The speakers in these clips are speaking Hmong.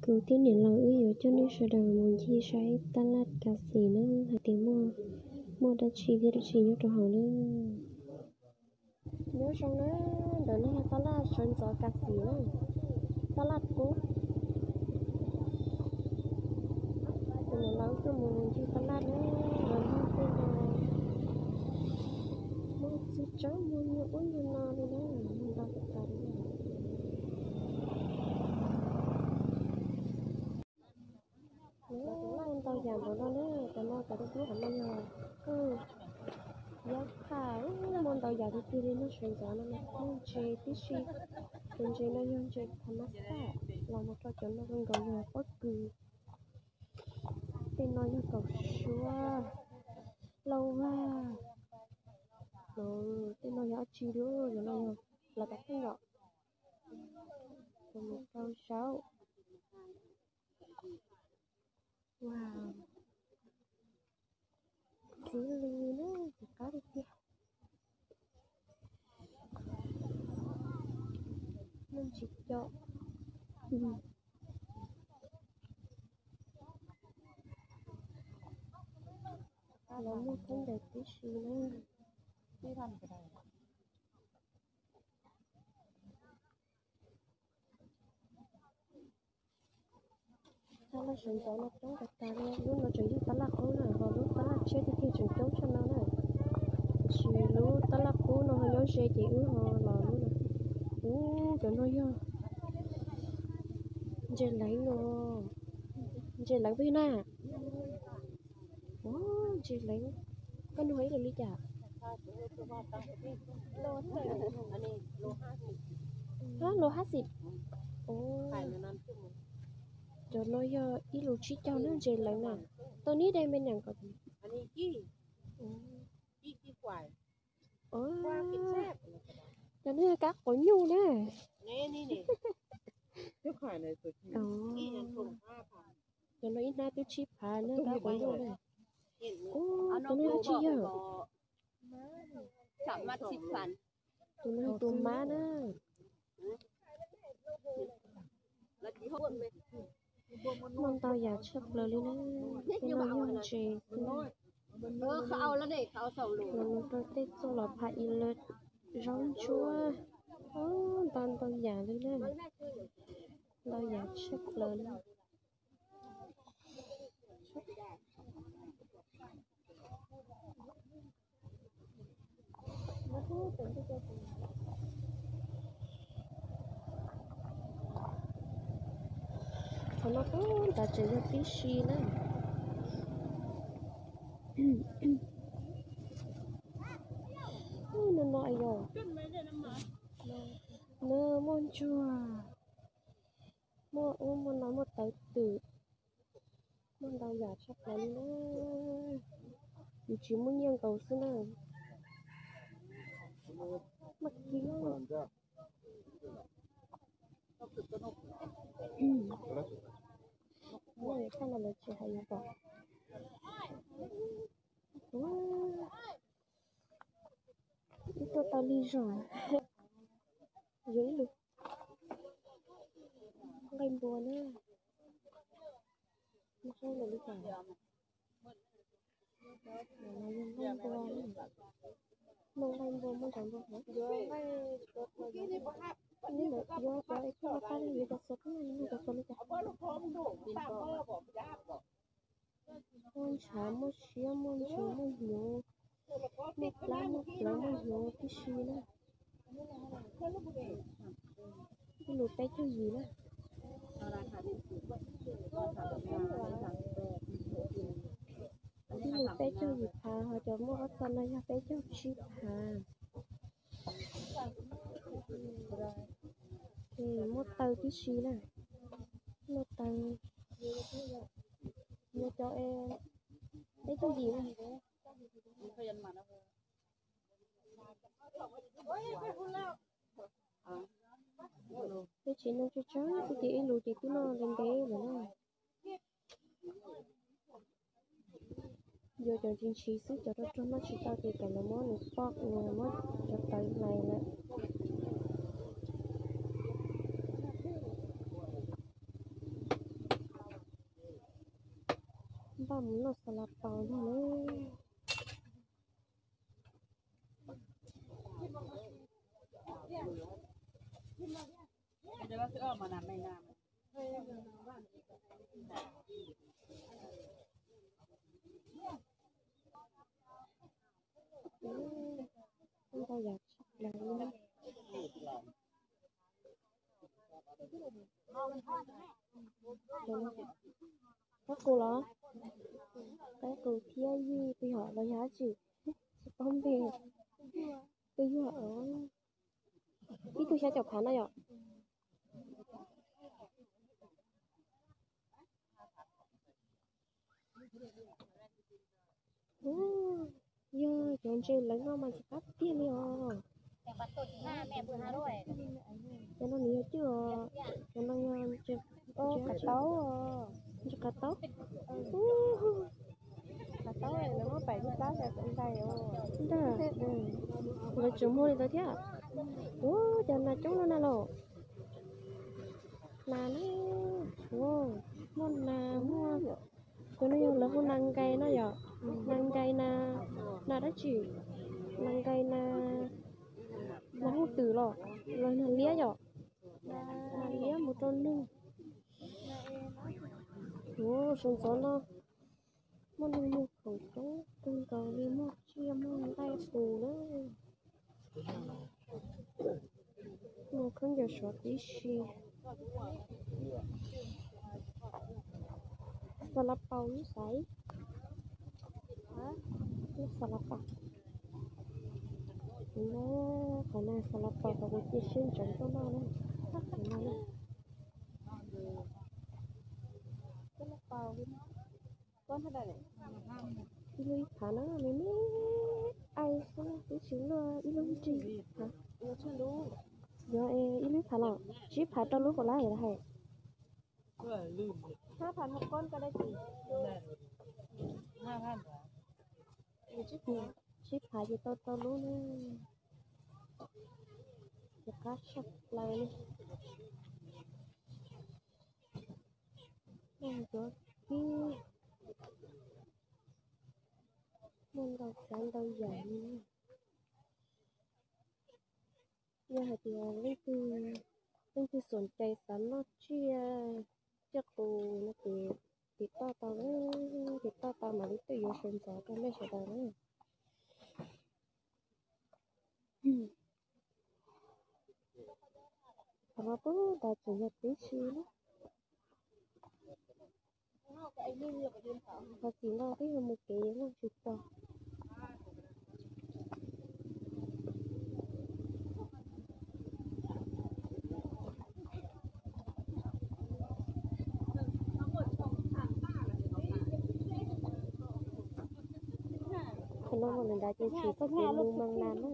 Kuv thiab niam laus wb yuav coj nej sawv daws mus ncig saib tab laj kas xim na, hais tias muaj, muaj dab tsi thiab dab tsi nyob rau hauv na. Nyob zoo na, ntawm no yog tab laj sawv ntxov kas xim na, tab laj qub. Kuv niam laus wb tuaj mus ncig tab laj na, los nyob tej no muaj txiv tsawb muag nyuag ub nyuag no li na, muaj ntau tas tas li. Muaj ntau yam npaum no na, cov no cov dub dub qhov no yog koj yob qhaj, muaj ntau yam tiag tiag li. Noj sawv ntxov no muaj ntses tib si, tus ntses no yog ntses thav mas xaj, los mus rau cov no zoo nkaus yog pob kws. Tej no yog kaum suab, lauj vag, tej no yog dab tsi li, cov no yog plav kav theej yom, mus rau saud. Wow, txiv lws na, txiv qab tiag tiag. Noj tsis co. Los muaj khaub ncaws tib si na. Tab laj sawv ntxov no coob tas tas li, lub no tseem yog tab laj qub na, ho lub tab laj tshiab tiag tiag tseem coob tshaj no na. Tiam sis lub tab laj qub no ho nyob ze ces wb ho los lub no. Ub, cov no yog ntses leev os. Ntses leev peb na. Ub, ntses leev. Koj nug ib lus li cas? Hab, lus hab xim. Ub, cov no yog ib lus tsib caug na, ntses leev na. Tau nib dej me nyam kom. Cov no yog kab quav nyuj na. Cov no ib hnab twb tsib phav na, kab quav nyuj na. Ub, tus no yog dab tsi yog? Tus no yog tus mab na. Muaj ntau yam tshaj plaws li na. Tej no yog ntses xwb. Los mus rau tej txoj los phaj ib lawm, zaub ntsuab, ntau ntau yam li na. Ntau yam tshaj plaws li. Qhov no kuj ntav tseem yog tib si na. No no yog, no muaj ntsuag, muaj ub muaj no, muaj tawv twm, muaj ntau yam tshaj plaws li na. Yus tsis muaj nyiaj nkaus xwb na. Muaj kiag. Muaj thaj no lawv tsis hais yus pom. Ib tuaj tau lig zog. Yuav ib lus nqaij npua na. Nqaij npua li cas? Nqaij npua, muaj nqaij npua, muaj cov npua hov. Neb yuav cov es koj pab yuav cov xua, koj yuav cov xua li cas? Muaj ntshav, muaj siab, muaj ntsuag, muaj hnyuv, muaj plab, muaj plawv, muaj hnyuv tib si na. Ib lus peb caug yim na. Ib lus peb caug yim phav, ho cov muaj ob txoj no yog peb caug tsib phav. Ces muaj taw tib si na. Muaj taw, yuav cov peb caug yim na. Peb tsev neeg tsawg tsawg xwb ces ib lus ces twb noj ntev ntev lawm na. Yuav cov ntsis ntshis xwb, cov rog rog noj tsis tau ces kom lawv muab nws poj, muab cov tawv hlais lawm. Paj mus noj xas las paus no na. Ntau yam tshaj plaws li. Qaib qus los? Qaib qus thiab yij twg yog los yog dab tsi? Tsis paub npe. Twg yog? Ib tug xya caum phav na yom? Yog cov ntses lawv no mas ntxim qab tiag li os. Cov no nws yog cwj os, cov no yog ntses qav taub, ntses qav taub. Ntag, lawv tseem muag li ntawd thiab. Ua cas nas coob no na los? Nas na, muaj nas, muaj, cov no yog lawv hu nas nkais no yom, nas nkais na, nas dab tsi, nas nkais na, nas hooj twm los, los nas liab yom, nas liab mus rau nug. Ua, sawv ntxov no muaj neeg muag khoom coob kawg nkaus li, muaj tsiaj muaj nqaij qus na. Muaj khaub ncaws suav tib si. Xas las paus lub xaiv, lub xas las paus. Qhov no xas las paus, qhov kuv cia siab ntsoov tuaj noj na, qhov no na. Ib lub ib phav na, me me ai xwb twb tsis luaj ib lub nrig. Yog ib lub ib phav los tsib phav rau lub puas lab hais. Tsib phav ces tau rau lub na. Ces qab tshaj plaws li. Muaj cov kib, muaj ntau tsav ntau yam li. Yog hais tias leej twg xom cai xav noj tsiaj, tsiaj qus no ces tiv toj tau, tiv toj tau mam li tuaj yuav sawv ntxov rau nej sawv daws na. Qhov no pub tas tseem yog tib si na. Qhov txiv no twb yog mus kev yeej tsis tau. Qhov no mas li nrad ces tsis txoj kev mus mas nas na.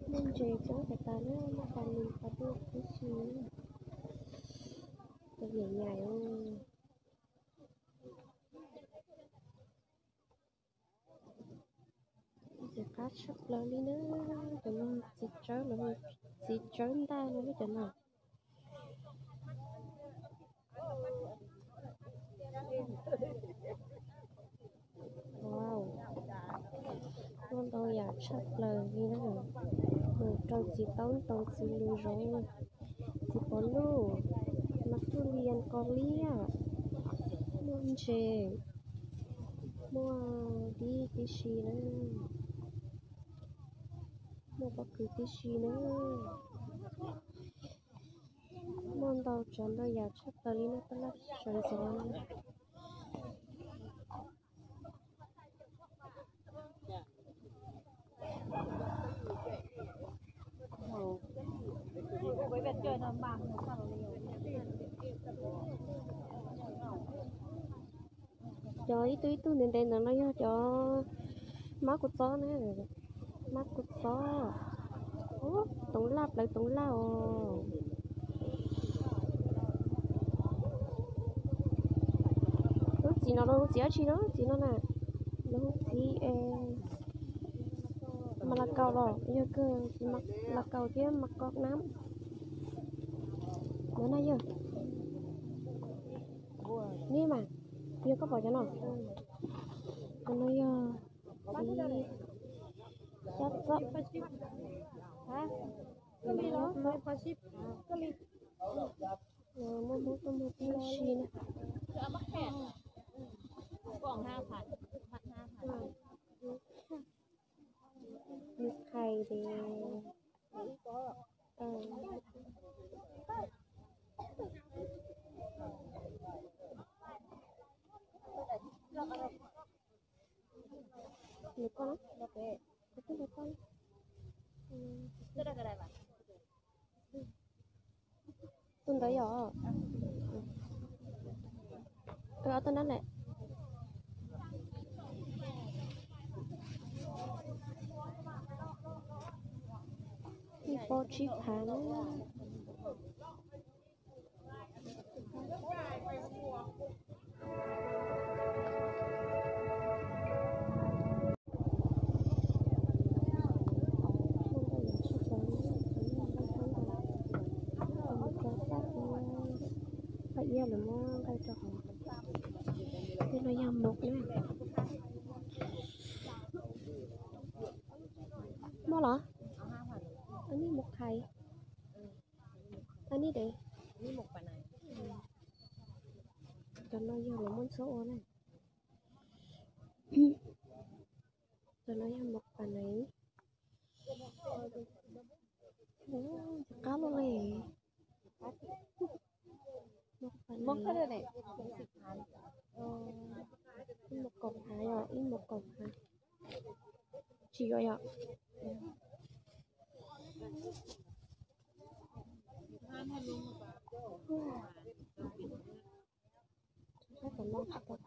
Muaj ntses coob tas tas na, muaj tas li tas tuaj tib si. Cov nyaim nyaim. Ntxim qab tshaj plaws li na. Cov no txiv tsawb los, txiv tsawb ntaj no cov no. Wow, muaj ntau yam tshaj plaws li na. Mus rau txiv taub ntoo txiv lws zoov, txiv pov luj, mas txuj lias, qos liab, muaj ntses, muaj dib tib si na, muaj pob kws tib si na. Muaj ntau tsav ntau yam tshaj plaws li no, tab laj sawv ntxov. Cov ib tug ib tug ntev ntev ntawd no yog cov mab kua txob na, mab kua txob. Toov laj plawv toov laj os. Lub txiv no los hu txiv dab tsi no, txiv no na? Los hu txiv mas las kaus los yog kawg, txiv mas las kaus thiab mas kos nab. Cov no yog, neb mas, yog koj pom cov no, cov no yog txiv cab txob. Muaj Hmoob tuaj muag tib si na. Nws qhais ces, nws koj na, nws koj na. Tus ntawd yog, ob tug nab lawm. Ib pob tsib phav na. Paj iab lawv muab nqaij rau hauv. Tej no yog mov na. Muaj los? Ib mov qhais. Ib de. Cov no yog lawv muab ntxuav ua na. Cov no yog mov pas naiv. Qab luaj li. Mov pas naiv. Ib mov kaum phav yom, ib mov kaum phav. Tsis yuav yom. Tab tom no tsis tau